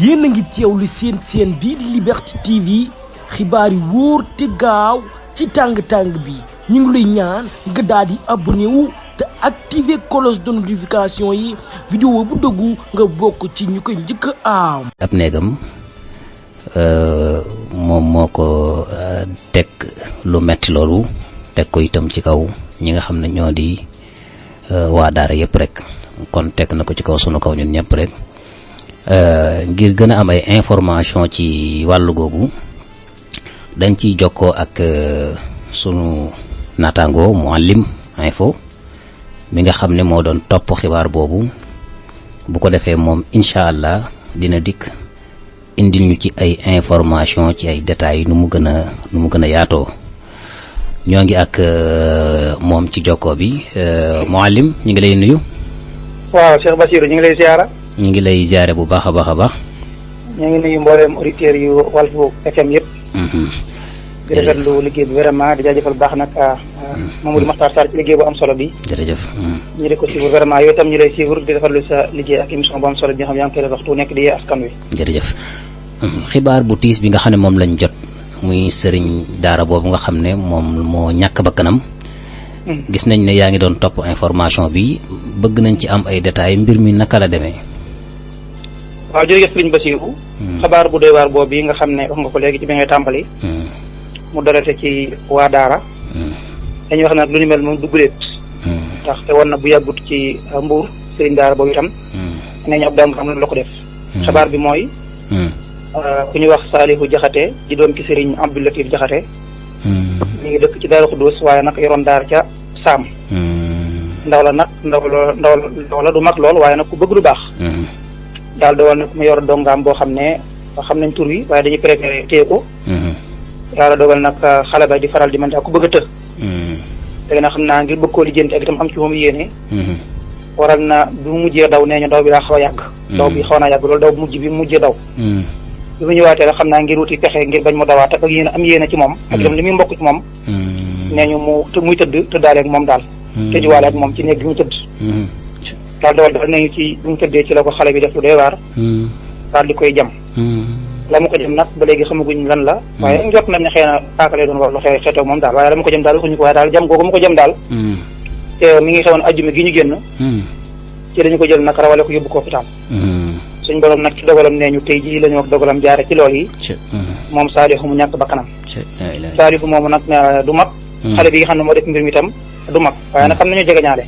yéen a ngi teewlu seen bii di Liberté TV xibaar yi wóor te gaaw ci tàng-tàng bi ñu ngi lay ñaan nga daal di abonné wu te activer cloche de notification yi vidéo bu dëggu nga bokk ci ñu koy njëkk a am. ab néegam moom moo ko teg lu metti loolu teg ko itam ci kaw ñi nga xam ne ñoo di waa daara yëpp rek kon teg na ko ci kaw sunu kaw ñun ñëpp rek ngir gën a am ay information ci wàllu googu dañ ciy jokkoo ak sunu naataango Mouhalim info mi nga xam ne moo doon topp xibaar boobu bu ko defee moom incha allah dina dikk indil ñu ci ay information ci ay détails nu mu gën a yaatoo ñoo ngi ak moom ci jokkoo bi Mouhalim ñu ngi lay nuyu. waaw Cheikh Bassirou ñu ngi lay ziara. ñu ngi lay ziare bu baax a baax a baax. ñu ngi nuyu mboolem auditeurs yu Walf FM yëpp. di rafetlu liggéey bi vraiment di jaajëfal bu baax nag Mamadou Makhtar Sarr ci liggéey bu am solo bi. jërëjëf. ñu di ko suivre vraiment yooyu tam ñu lay suivre di rafetlu sa liggéey ak émission bu am solo bi nga xam yaa ngi koy def waxtu nekk di yee askan wi. jërëjëf xibaar bu tiis bi nga xam ne moom lañ jot muy sëriñ daara boobu nga xam ne moom moo ñàkk bakkanam. gis nañ ne yaa ngi doon topp information bi bëgg nañ ci am ay détails mbir mi naka la demee. waaw jërëjëf Sëriñ Bassirou. xabaar bu doy waar boobu yi nga xam ne wax nga ko léegi ci bi ngay tàmbali. mu dorete ci waa daara. dañuy wax nag lu ni mel moom dugguleet. ndax te woon na bu yàggut ci Mbuur sëriñ daara boobu itam. nee ñu ab daam xam la ko def. xabaar bi mooy. ku ñuy wax Saalihu Jaxate di doom ci sëriñ Abdou Latif Jaxate. ñu ngi dëkk ci Daaru Xuddoos waaye nag yoroon daara ca Saam. ndaw la nag ndaw la du mag lool waaye nag ku bëgg lu baax. daal dogal nag mu yor dongaam boo xam ne xam nañ tur wi waaye dañuy préféré téye ko. yàlla dogal nag xale ba di faral di mel ku bëgg a të. léegi nag xam naa ngir bëgg koo lijjanti ak itam am ci moom yéene. waral na bi mu mujjee daw nee ñu daw bi daa xaw a yàgg. daw bi xaw naa yàgg loolu daw mujj bi mu mujjee daw. bi mu ñëwaatee rek xam naa ngir wuti pexe ngir bañ mu dawaat ak yéen am yéene ci moom. ak itam li muy mbokk ci moom. nee ñu muy tëddaale ak moom daal. tëjuwaale ak moom ci néeg bi mu tëdd. daal dogal daal nañu ci bu mu tëddee ci la ko xale bi def lu doy waar. daal di koy jam. la mu ko jam nag ba léegi xamaguñ lan la. waaye njort nañ ne xëy na paakale doon wax lu xeetoo moom daal waaye la mu ko jam daal waxuñu ko waaye daal jam googu mu ko jam daal. te mi ngi xewoon ajjuma gi ñu génn. ci lañu ko jël nag rawale ko yóbbu ko hôpital. suñ borom nag ci dogalam nee ñu tey jii la ñu wax dogalam jaare ci lool yi. moom Saalihu mu ñàkk bakkanam. Saalihu moomu nag du mag. xale bi nga xam ne moo def mbir mi itam du mag waaye nag xam nañu jegeñaale.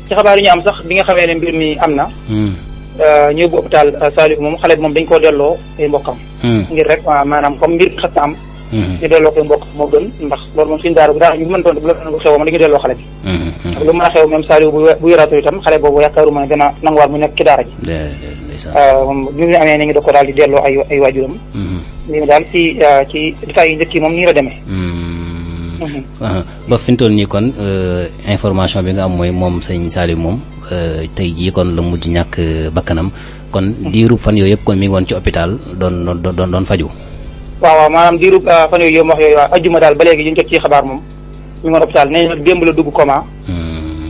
ci xabaar yi ñu am sax bi nga xamee ne mbir mi am na. ñu yóbbu hôpital Saalihu moom xale bi moom dañ koo delloo ay mbokkam. ngir rek maanaam comme mbir xas na am. ñu delloo koy mbokk moo gën ndax loolu moom suñu daara bu daa ñu mën toon bu la xew moom dañuy delloo xale bi. ak lu mën a xew même Saalihu bu yaraatu itam xale boobu yaakaaruma ne dina nanguwaat mu nekk ci daara ji. moom bi mu amee ni ngi da ko daal di delloo ay waajuram. lii daal ci détails yi njëkk yi moom nii la demee. ba fi mu toll nii kon information bi nga am mooy moom sëñ Saalihu moom tey jii kon la mujj ñàkk bakkanam kon diiru fan yooyu yëpp kon mi ngi woon ci hôpital doon faju. waaw maanaam diiru fan yooyu wax yooyu waaw ajjuma daal ba léegi ñu jot ci xabaar moom ñu ngi woon hôpital nee nag démb la dugg coma.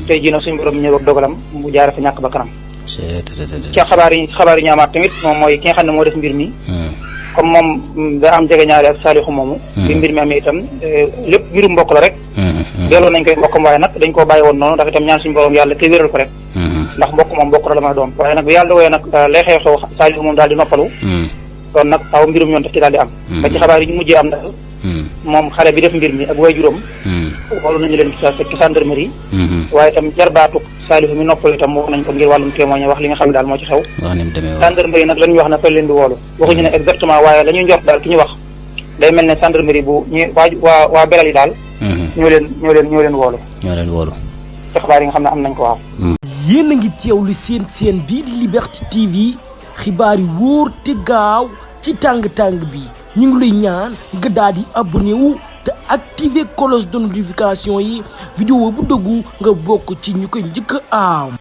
tey jii nag suñu borom ñëw ak dogalam mu jaare fa ñàkk bakkanam. ci xabaar yi ñu amaat tamit moom mooy ki nga xam ne moo def mbir mi. comme moom da am jegeñaale ak Saalihu moomu. bi mbir mi amee itam lépp mbiru mbokk la rek. delloo nañ koy mbokkam waaye nag dañ koo bàyyi woon noonu ndax itam ñaan suñu borom yàlla te wéral ko rek. ndax mbokk moom mbokk la dama doon waaye nag bu yàlla dogalee nag lay xew Saalihu moom daal di noppalu. kon nag aw mbirum yoon daf ci daal di am. ba ci xabaar yi ñu mujjee am daal. moom xale bi def mbir mi ak waajuram. xoolu nañu leen ci gendarmerie. waaye itam jarbaatu Saalihu mi noppalu itam wax nañ ko ngir wàllum témoin wax li nga xam ne daal moo ci xew. gendarmerie nag lañu wax ne fa leen di woolu waxuñu ne exactement waaye la ñuy njort daal ki ñu wax day mel ne gendarmerie bu ñu waa beral yi daal. ñoo leen woolu. ci xabaar yi nga xam ne am nañ ko waaw. yéen a ngi teewlu seen bii di Liberté TV xibaar yi wóor te gaaw ci tàng-tàng bi ñu ngi lay ñaan nga daal di abonné wu te activer cloche de notification yi vidéo bu dëggu nga bokk ci ñu koy njëkk a am.